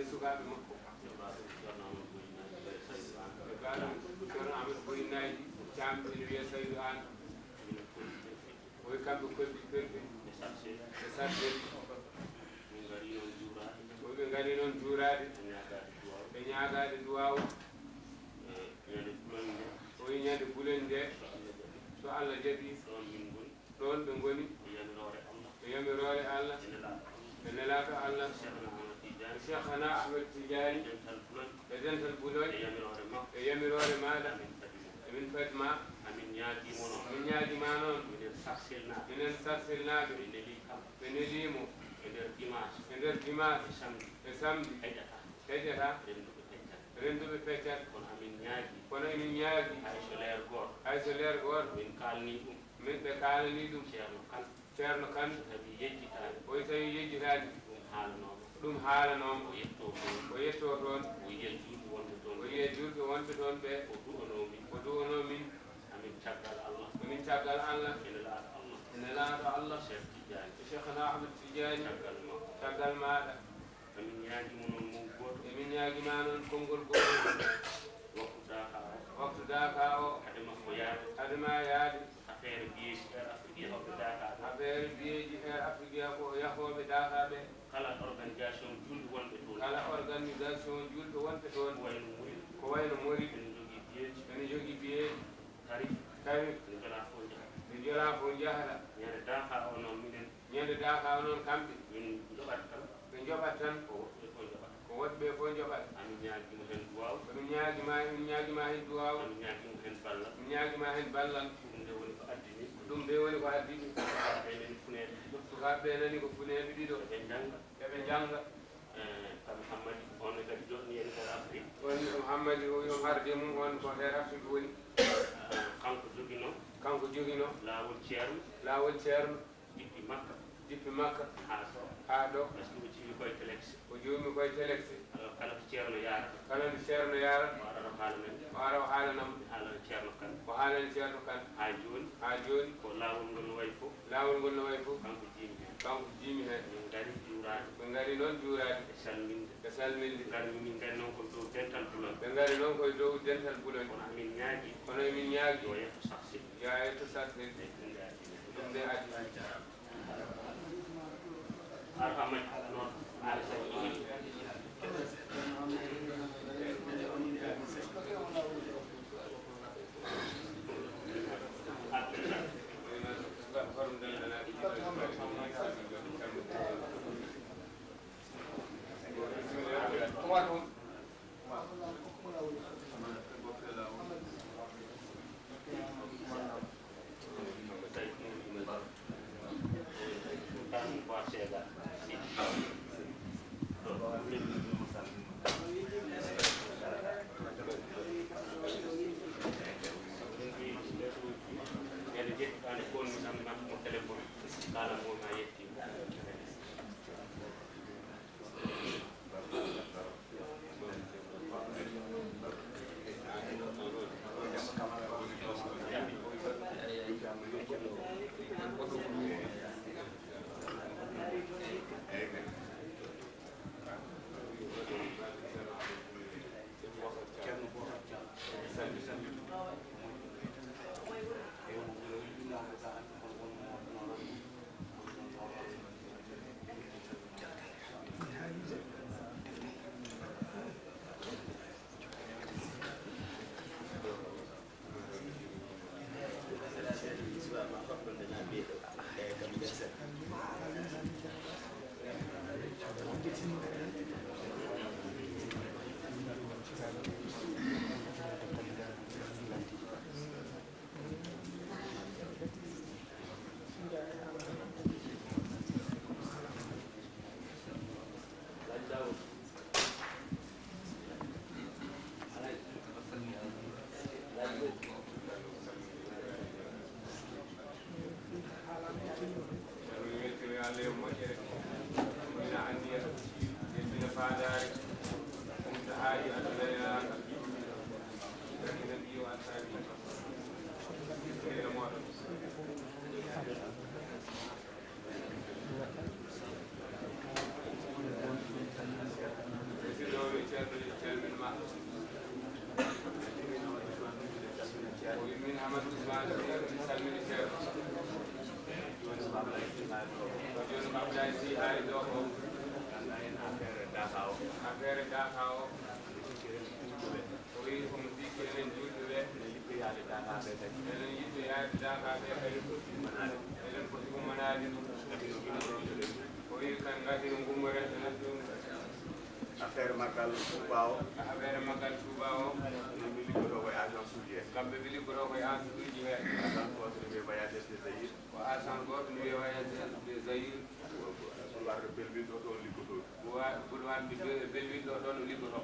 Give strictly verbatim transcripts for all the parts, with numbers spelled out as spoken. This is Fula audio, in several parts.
e sukaaɓe makko. Ɓe mbaaɗo Ceerno Amadou Boyinaaji, ɓe Saydu Aan. Ɓe mbaaɗo Ceerno Amadou Boyinaaji, Caam ene wiyee Saydu Aan. Minen fof, ɓe fof. O wi kamɓe kolɓe perɓe. Ɓe sarse. Ɓe sarse. Min ngarii noon juuraade. O wi ɓe ngarii noon juuraade. Ɓe ñaagaade duwaaw. Ɓe ñaagaade duwaaw. E ñande buloñ nde. O wi ñande buloñ nde. So Allah jaɓii. So Allah jaɓii. Ɗoon min ngoni. Ɗoon ɓe ngoni. E yamiroore Allah. E yamiroore Allah. E nelaaɗo Allah. E nelaaɗo Allah. Cheikhna Ahmad Tidiane. Cheikhna Ahmad Tidiane. E dental buloñ. E dental buloñ. E yamiroore makko. E yamiroore maaɗa. Amin kadi. Emin fadma. Amin ñaagii mo noon. Min ñaagii ma noon. Minen sarsilnaaɓe. Minen sarsilnaaɓe. Ɓe nelii kam. Ɓe nelii mo. E nder dimanche. E nder dimanche. E samedi. E samedi. Heƴata. Heƴata. Rennduɓe peccat. Rennduɓe peccat. Kono amin ñaagii. Kono emin ñaagii. Hay so leer gooto. Hay so leer gooto. Min kaalnii ɗum. Min ɓe kaalanii ɗum. Ceerno Kan. Ceerno Kan. So tawii yejjitaani. O wi so tawii yejjitaani. Ɗum haalanoo mo. Ɗum haalanoo mo. O yettoo toon. O yettoo toon. O yiya juulɓe wonɓe toon. O yiya juulɓe wonɓe toon ɓe. O du'anoo min. O du'anoo min. Amin caggal Allah. Amin caggal Allah. E nelaaɗo Allah. E nelaaɗo Allah. Cheikh Tidiane. Cheikhna Ahmed Tidiane. Caggal makko. Caggal maaɗa. Emin ñaagii mo noon mawɗo gooto. Emin ñaagii ma noon konngol gootol. Waktu daaka o. Waktu daaka o. Hade makko yaade. Hade ma yaade. Affaire biyeeji Air Afrique yahooɓe daaka ɓe. Affaire biyeeji Air Afrique ko yahooɓe daaka ɓe. Kala organisation juulɓe wonɓe toon. Kala organisation juulɓe wonɓe toon. Ko wayno Mori. Ko wayno Mori. Ene jogii biyeeji. Ene jogii biyeeji. Tarif. Tarif. Nde jolaa fof njaha. Nde jolaa fof njahata. Ñande daaka o noon minen. Ñande daaka o noon kamɓe. Min njoɓat tan. Ɓe njoɓat tan. Ko woɗɓe fof njoɓat. Ko woɗɓe fof njoɓat. Amin ñaagii mo heen duwaaw. Amin ñaagii ma, min ñaagii ma heen duwaaw. Amin ñaagii mo heen ballal. Min ñaagii ma heen ballal. Ɗum nde woni ko addi min. Ɗum nde woni ko addi min. Sukaaɓe nani funeeɓe ɗiɗo. Sukaaɓe nani ko funeeɓe ɗiɗo. Eɓe njannga. Eɓe njannga. Eh, Ka Mouhammadi, on ne kadi joɗɗini en Air Afrique. On Mouhammadi o, yo harde mum on ko Air Afrique woni. Eh, kanko joginoo. Kanko joginoo. Laawol Ceerno. Laawol Ceerno. Jippi Makka. Jippi Makka. Haa ɗo. Haa ɗo. Parce que o jiimi koye Telex. O jiimi koye Telex. Alors, kala to Ceerno yaarata. Kala to Ceerno yaarata. O ara o haala men. O ara o haala nam. Mi haalana Ceerno Kan. O haalani Ceerno Kan. Haa jooni. Haa jooni. Ko laawol ngol no wayi fof. Laawol ngol no wayi fof. Kanko jiimi heen. Kanko jiimi heen. Min ngari juuraade. Min ngari noon juuraade. E salminde. E salminde. Ngari min ngari noon ko dow dental buloñ. Ɓe ngari noon koye dow dental buloñ. Kono amin ñaagii. Kono emin ñaagii. Yo yetto sarse. Yo yetto sarse. Ɗum nde addi. Alhamdulilah. Ene ƴetti ɗaani koon mi ɗam makko mo téléphone, kala mo ma yetti. Min weltino yo Allah e moƴƴere. Min anniya yeddina faandaare. Ɗum sahaaji aduna e laakhira. Nabi o asaabi. Bismillah mooɗon. Ousmane Sy, mi salmini ceerno. Jooni ko Ablaye Sy haali ɗo ko. Ganda en affaire Daka o. Affaire Daka o. O wi omo sikki enen julɓe ɓe. Enen yiɗɓe yaade Daka ɓe kadi. Enen yiɗɓe yaade Daka ɓe kadi. Eɗen poti ummanaade ɗum. O wi kan ngati no ngummoren ɗum. Affaire Magal Touba o. Affaire Magal Touba o. Min mi liggoto ko e agence uji he. Kamɓe ɓe liggoto ko e agence uji he. Agence gooto ne wiyee Voyageurs de Zaïre. Ko agence gooto ne wiyee Voyageurs de Zaïre. Boulevard de Belleville ɗo, ɗon liggoto. Boulevard de Belleville ɗo, ɗon o liggoto.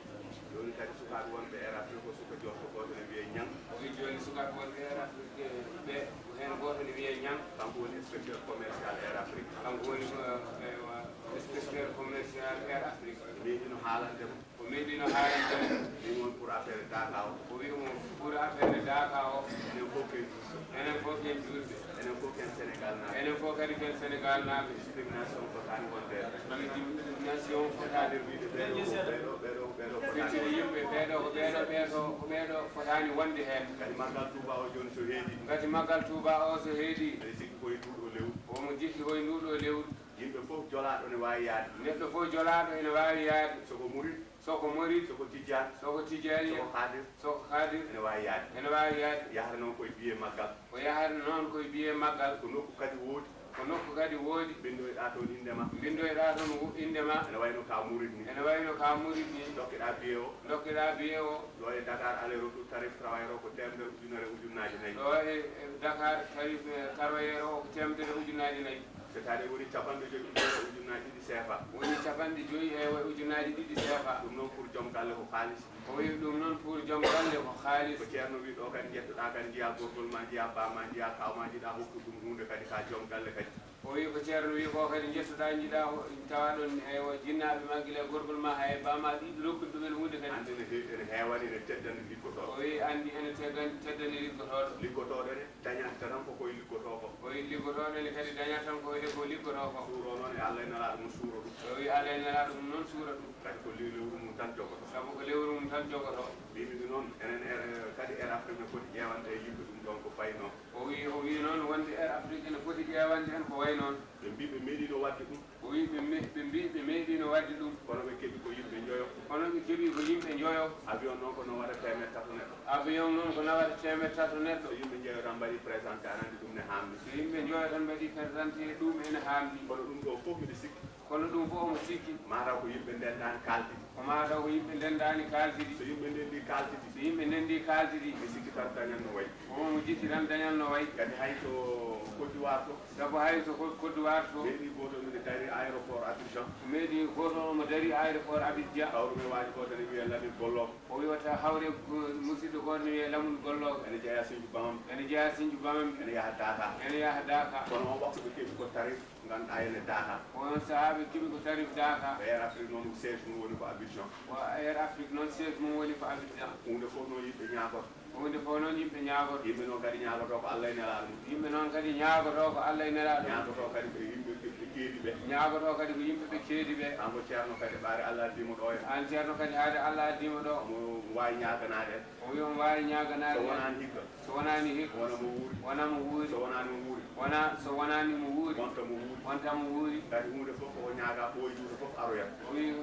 Jooni kadi sukaaɓe wonɓe Air Afrique ko suka jorto gooto ne wiyee Niang. O wi jooni sukaaɓe wonɓe Air Afrique ɓe, ko heen gooto ne wiyee Niang. Kanko woni inspecteur commercial Air Afrique. Kanko woni, eh, eh, inspecteur commercial Air Afrique. Min ino haalande mo. O meeɗino haalande mo. Min won pour affaire Daka o. O wi mo pour affaire Daka o. Enen fof ken julɓe. Enen fof ken julɓe. Enen fof ken Sénégal naaɓe. Enen fof kadi ken Sénégal naaɓe. Discrimination fotaani wonde. Discrimination fotaani. Fotaani wiide ɓeeɗo, ɓeeɗo, ɓeeɗo, ɓeeɗo fotaani. Firti ko yimɓe ɓeeɗo, ko ɓeeɗo, ɓeeɗo, ko ɓeeɗo fotaani wonde heen. Kadi Magal Touba o jooni so heedi. Kadi Magal Touba o so heedi. Eɗen sikki ko e nduɗo lewru. Omo jikki ko e nduɗo lewru. Yimɓe fof jolaaɗo ne waawi yaade. Neɗɗo fof jolaaɗo ene waawi yaade. Soko murit. Soko murit. Soko tijjaan. Soko tijjaani. Soko kaadir. Soko kaadir. Ene waawi yaade. Ene waawi yaade. Yahata noon ko e biye maggal. O yahata noon ko e biye maggal. Ko nokku kadi woodi. Ko nokku kadi woodi. Mbinndoyɗaa toon innde ma. Mbinndoyɗaa toon wo-, innde ma. Ene wayno ka murit ni. Ene wayno ka murit ni. Ndokkeɗaa biye o. Ndokkeɗaa biye o. Ɗo e Dakar aller retour tarif travailleur o ko teemedere ujunere ujunnaaje nayi. Ɗo e, e Dakar tarif, eh, travailleur o ko teemedere ujunnaaje nayi. C'est-à-dire woni capanɗe joyi ujunere ujunnaaje ɗiɗi C F A. Woni capanɗe joyi e ujunnaaje ɗiɗi C F A. Ɗum noon pour joom galle ko kaalis. O wi ɗum noon pour joom galle ko kaalis. Ko ceerno wi ɗo kadi njettoɗaa kadi njiyaa gorgol ma, njiyaa baa ma, njiyaa kaaw ma, njiɗaa hokkude ɗum huunde kadi ka joom galle kadi. O wi ko ceerno wi ko kadi njettoɗaa njiɗaa ho-, tawa ɗon e o jinnaaɓe ma gila gorgol ma hay baa ma ɗiɗi rokkude ɗum en huunde kadi. Anndi ene he-, ene heewani ene teddani liggotooɗo. O wi anndi ene teddani, teddani liggotooɗo. Liggotooɗo ne. Dañata tan ko koye liggotoo ko. O wi liggotooɗo ne kadi dañata tan ko e ko liggotoo ko. Suuro noon e Allah e Nelaaɗo mum suuro ɗum. O wi Allah e Nelaaɗo mum noon suura ɗum. Kadi ko lew-, lewru mum tan jogoto. Sabu ko lewru mum tan jogoto. Mbimi ɓe noon, enen Air, kadi Air Afrique ne foti ƴeewande e yimɓe ɗum ɗoon ko fayi noon. O wi, o wi noon wonde Air Afrique ene foti ƴeewande en ko wayi noon. Ɓe mbi ɓe meeɗiino waɗde ɗum. O wi ɓe me-, ɓe mbi ɓe meeɗiino waɗde ɗum. Kono ɓe keɓi ko yimɓe njoyo. Kono ɓe keɓi ko yimɓe njoyo. Avion noon ko nawata teemeɗɗe tato neɗɗo. Avion noon ko nawata teemeɗɗe tato neɗɗo. So yimɓe njoyo tan mbaɗi présenté, aɗa anndi ɗum ne haamni. So yimɓe njoyo tan mbaɗi présenté, ɗum ene haamni. Kono ɗum ɗo fof mbiɗa sikki. Kono ɗum fof omo sikki. Mataw ko yimɓe ndenndaani kaaldi ɗi. Ko mataw ko yimɓe ndenndaani kaaldi ɗi. So yimɓe ndenndi kaaldi ɗi. So yimɓe ndenndi kaaldi ɗi. Mi sikki tan dañal no wayi. Omo jikki tan dañal no wayi. Kadi hay to Côte d'Ivoire to. Sabu hay so ko Côte d'Ivoire to. Meeɗi gooto ene dari aéroport Abidjan. Meeɗi gooto omo dari aéroport Abidjan. Kawru men waaji gooto ene wiyee Lamine Gollo. O wi wata hawre ko musidɗo gooto ne wiyee Lamine Gollo. Ene jeyaa Sinthiou Bamambé. Ene jeyaa Sinthiou Bamambé. Ene yaha Dakar. Ene yaha Dakar. Kono on waktu ɓe keɓi ko tarif. Ngannduɗaa ene Dakar. Ko oon sahaa ɓe keɓi ko tarif Dakar. Ko Air Afrique noon ko siège mum woni ko Abidjan. Ko Air Afrique noon siège mum woni ko Abidjan. Huunde fof noon yimɓe ñaagoto. Huunde fof noon yimɓe ñaagoto. Yimɓe noon kadi ñaagoto ko Allah e Nelaaɗo mum. Yimɓe noon kadi ñaagoto ko Allah e Nelaaɗo mum. Ñaagoto kadi ko yimɓe ɓe, ɓe keedi ɓe. Ñaagoto kadi ko yimɓe ɓe keedi ɓe. Aan ko ceerno kadi ɓaade Allah addii mo ɗo e. Aan ceerno kadi haade Allah addii mo ɗo. Mo waawi ñaaganaade. O wi omo waawi ñaaganaade. So wonaani hikka. So wonaani hikka. Wona mo wuuri. Wona mo wuuri. So wonaani mo wuuri. Wona, so wonaani mo wuuri. Wonta mo wuuri. Wonta mo wuuri. Kadi huunde fof ko o ñaagaa ɓooyi juuɗe fof aroyat. O wi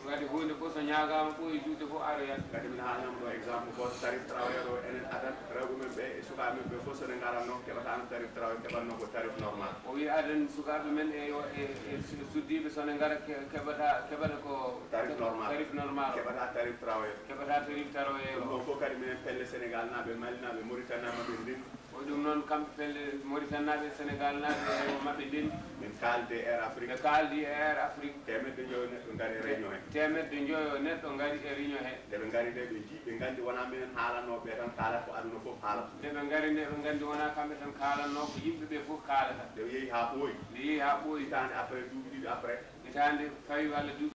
kadi huunde fof so ñaagaama ɓooyi juuɗe fof aroyat. Kadi min haalnama ɗo exemple gooto, tarif travailleur o enen adat rewɓe men ɓe e sukaaɓe men ɓe fof so ne ngaratno keɓataano tarif travailleur, keɓatno ko tarif normal. O wi adan sukaaɓe men e, e, e suddiiɓe so ne ngara ke-, keɓata, keɓata ko tarif normal. Tarif normal. Keɓata tarif travailleur. Keɓata tarif travailleur. Ɗum ɗon fof kadi minen pelle Sénégal naaɓe, Mali naaɓe, Mauritanie naaɓe maɓɓe ndenndi. O ɗum noon kamɓe pelle Mauritanie naaɓe, Sénégal naaɓe e maɓɓe ndenndi. Min kaalde Air Afrique. Ɓe kaaldi e Air Afrique. Teemedde njoyo neɗɗo ngari e réunion he. Teemedde njoyo neɗɗo ngari e réunion he. Nde ɓe ngari nde ɓe njii, ɓe nganndi wonaa minen haalanoo ɓe tan kaalata ko aduna fof haalata. Nde ɓe ngari nde ɓe nganndi wonaa kamɓe tan kaalanoo ko yimɓe ɓe fof kaalata. Nde ɓe yehi haa ɓooyi. Nde yehi haa ɓooyi. Hitaande après, duuɓi ɗiɗi après. Hitaande fawi walla duuɓi